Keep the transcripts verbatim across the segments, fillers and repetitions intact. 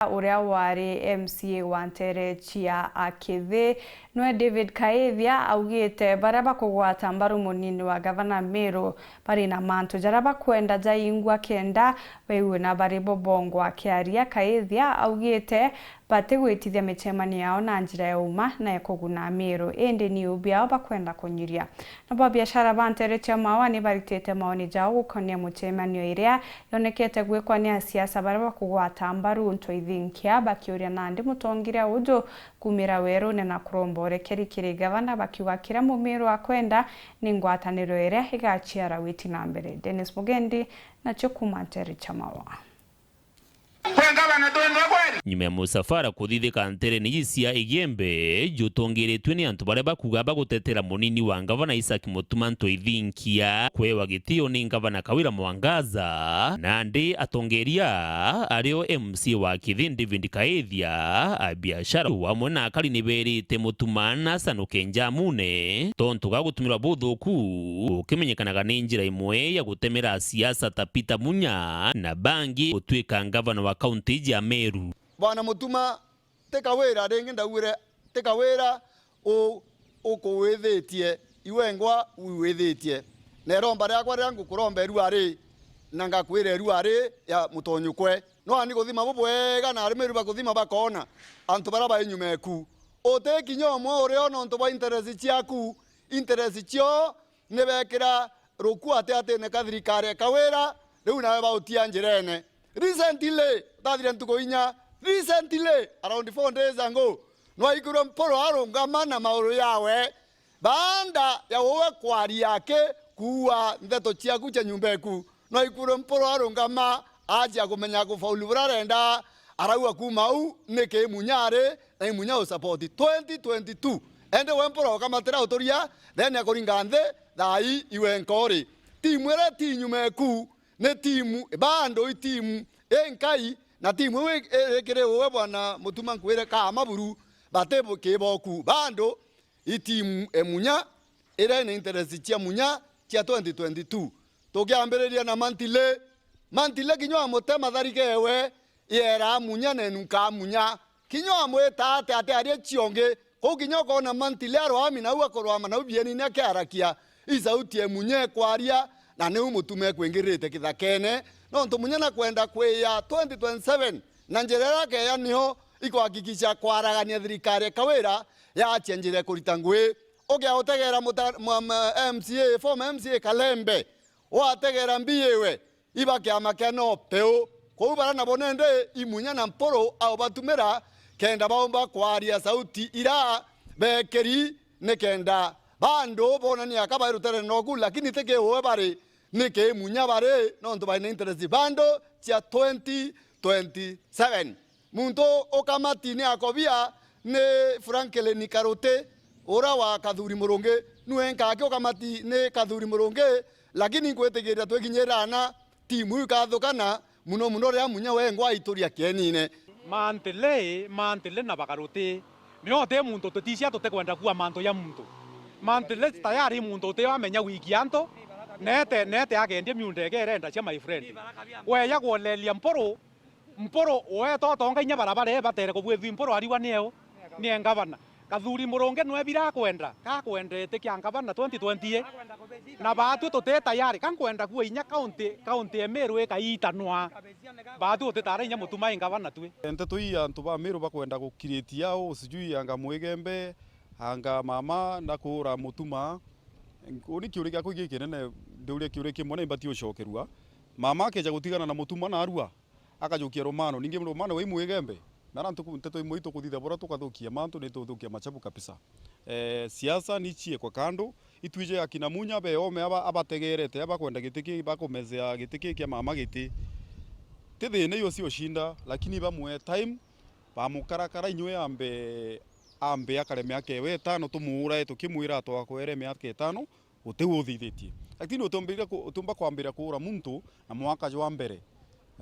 uria wari M C A wa ntere cia Akithi, nwe David Kaithia augite baria bakugwata mbaru munini wa gavana Meru bari na mantu jaria bakwenda jaingwa kenda baigue na bari bo bongwa. Akiaria, Kaithia augite batigwitithia micemanio yao na njira ya uma na ya kuguna Meru, indi ni ubi yao bakwenda kunyiria. Nabo abiashara ba ntere cia Maua ni baritite maoni jao gukonia mucemanio iria yonekete gwikwa ni asiasa baria bakugwata mbaru Ntwithinkia, bakiuria nandi mutongeria uju kumira werune na kuromba urekeri kiri gavana, bakiuga kiria Mumiru akwenda ni ngwataniro iria igaciara witi na mbere. Dennis Mugendi, nacio kuma ntere cia Maua. Kwe ngavana twendwa kweli? Nyuma ya musafara kuthithika nterene iji cia Igembe, jutongeretue ni antu baria bakuga bagutetera munini wa ngavana Isaac Mutuma Ntwithinkia kwewa gitio ni ngavana Kawira Mwangaza, nandi atongeria ario M C A wa Kithin David Kaithia, abiashara amwe na akari ni berite Mutuma na acanuke njamune tontu ga gutumirwa buthuku gukimenyekanaga ni njira imwe ya gutemera asiasa ta Peter Munya na bangi gutuika ngavana wa kaunti iji ya Meru. Bwana Mutuma, ti Kawira ringi ndaugire, ti Kawira u-, ukuwithitie, iwe ngwa wiwithitie. Na iromba riakwa riria ngukuromba iruari, na ngakwira iruari ya mutonyukwe. No ani kuthima bubwega na arimi bakuthima bakoona antu baria bai nyuma eku. Uti kinya umwe urio nontu bwa interest ciaku, interest cio ni bekira rukuati atine ka thirikari ya Kawira, riu nawe bautia njirene. Recently, utathire ntuku inya, recently, around four days ago, nwaikwirwe Mpuru arungama na mauru yawe, baanda ya uwe kwaria aki kuua ntheto ciaku cia nyumba eku. Nwaikwirwe Mpuru arungama, aajia kumenya kufaulu buria arenda, arauga kuuma au, niki Munya ari, na i Munya u support twenty twenty-two. Ende we Mpuru ukamatira uturia, then akuringa nthi, thaa ii iwe nkori. Timu iria ti nyuma eku, ni timu, bando i timu inkai, na timu iu i-, iri kiri uwe bwana Mutuma nkwire kaa maburu, bati bu-, kiboku. Bando i timu e Munya, iria ina interest cia Munya cia twenty twenty-two. Tukiambiriria na Mantile, Mantile kinya wa mutema tharike ewe, yeraa Munya na enunkaa Munya. Kinya wamwita ati, ati aria ciongi, kuu kinya ukoona Mantile arwami nau akurwama nau bienine akiarakia. I sauti e Munya ekwaria, na niu Mutuma ekwingirite kithakene, nontu Munya nakwenda kwiya twenty twenty-seven, na njira iria akeya nio ikuhakikisha kwaragania thirikari ya Kawira yaachia njira ya kurita ngui. Ukia utegera muta-, mwa-, ma-, M C A, former M C A Kalembe, wategera mbiiwe, iba kiama kia no peu. Kwou bara nabo nende i Munya na Mpuru au batumira kenda baumba kwaria sauti ira bekeri, ni kenda bandu bonania ka bai rutere noku, lakini ti ki uwe bari, ni ki Munya bari, nontu bai na interest bandu cia twenty twenty-seven. Muntu ukamati ni akobia ni Franklin Karuti, ura wa Kathuri Murungi. Nue nkaki ukamati ni Kathuri Murungi, lakini nkwitikiria twikinyirana, timu ikathukana, muno muno riria Munya wengwa aituria kienine. Mantile, Mantile na Bakaruti. Nio uti muntu tutisia tutikwenda kua mantu ya muntu. Mantile tayari muntu uti amenya wiki antu, nete, nete akendia miunda ege irenda cia my friend. Weya kuolelia Mpuru, Mpuru, weta utonga inya barabara ii batere kubwithwi Mpuru ariwa ni eu, ni e ngavana. Kathuri Murungi nwe bira akwenda, ka akwenda iti kia ngavana twenty twenty ii. Na baatwi tuti tayari, ka nkwenda kuo inya kaunti, kaunti e Meru ikaitanwa. Baatwi utitara inya Mutuma i ngavana twi. Nteto ii antu ba Meru bakwenda gukiritia au, sijui anga Mwigembe, anga mama na kuura Mutuma. Uni kiuria giakwa gikinene, ndiuria kiuria kimwe na imbati ucokerua. Mama akeja gutigana na Mutuma na arua, akajukia rumano. Ningi rumano wai Mwigembe. Na ara ntuku, nteto imwe itukuthitha bura tukathukia mantu, ni tuthukia machabu kabisa. Eh, siasa ni ciekwa kando, itwije akina Munya be ome aba, abategerete, abakwenda giti ki, bakumezea giti ki kia mama giti. Ti thina iyo cio shinda, lakini bamwe time, bamukarakara inywe ambe, ambe akare miaka ewe itano, tumuurae tukimwira atwakwere miaka itano, uti uthithitie. Lakini utiumbiria ku-, utiumba kwambiria kuura muntu na mwaka jwa mbere.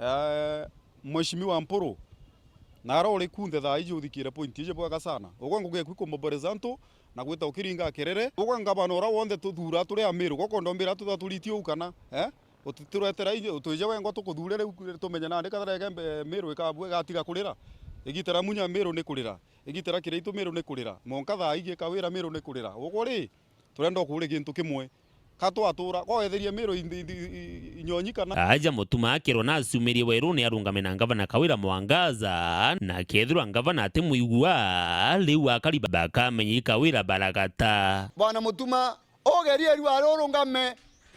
Eh, Mheshimiwa Mpuru, nara uri kunthe thaa iji uthikire point iji bwega sana. Ugwe ngugi eku ikumoboreza antu na gwita ukiringa kerere. Ugwe ngavana ura wonthe tuthuura turi Amiru, gwe ukondombira tuthaturitie uu kana, eh? Utituretera inyo, twije wengwa tukuthure riu, tumenye nandi kathara ege mbe-, Miru ikabu igatiga kurira. Igitera munya Miru ni kurira. Igitera Kiraitu Miru ni kurira. Monka thaa igi Kawira Miru ni kurira. Ugu ri, turenda ukuri gintu kimwe. Ka twatura, kwa wetherie Miru indi-, indi-, i-, i-, inyonyi kana? Aja Mutuma akirwa na aciumirie Weruni arungame na ngavana Kawira Mwangaza, na akethirwa ngavana atimwigua, riu akari bakamenya i Kawira baragata. Bwana Mutuma, ugerie riu ari urungame,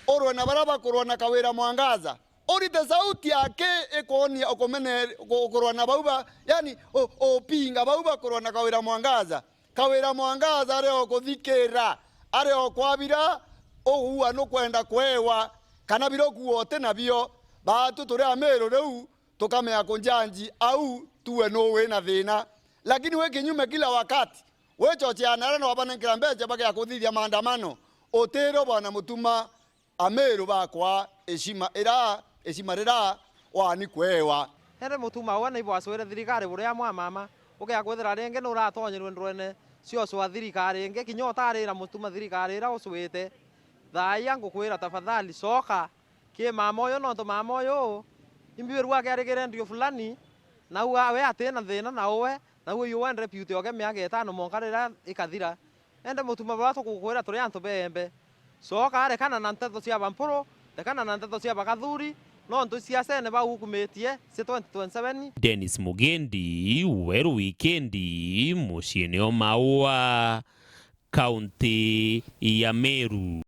urwe na baria bakurwa na Kawira Mwangaza. Urite sauti yake ikwonia ukumene-, uku-, ukurwa na bau ba, yani, u-, upinga bau bakurwa na Kawira Mwangaza. Kawira Mwangaza ari o kuthikira, ari o kwabira, ugua nukwenda kwewa, kana bira ukuua uti nabio. Baatu turi Amiru riu, tukamea kunjanji au tuwe nuu wina thina. Lakini wi kinyume kila wakati, wichochea na aria no banenkera mbeca bagea kuthithia maandamano, utirio Bwana Mutuma, Amiru bakwa, heshima ira, heshima rira wani kwewa. Indi Mutuma we ni bwacwire thirikari buria mwa mama, ukea kwithira ringi nuratonyerwe ndwene cio cwa thirikari ingi, kinya utarira Mutuma thirikari ira ucwite. Thaia ngukwira tafadhali coka ki mama uyu, nontu mama uyu imbirua akiarigire ndio fulani, nau we atina thina na uwe, nau uyu wendere piute oke miaka itano monka riria ikathira. Indi Mutuma baria tugukwira turi antu beembe. Coka, rekana na nteto cia bampuru, rekana na nteto cia bagathuri, nontu iciacene bau ukumitie cia twenty twenty-seven. Dennis Mugendi, Weru Wikendi, muciini o Maua, kaunti ya Meru.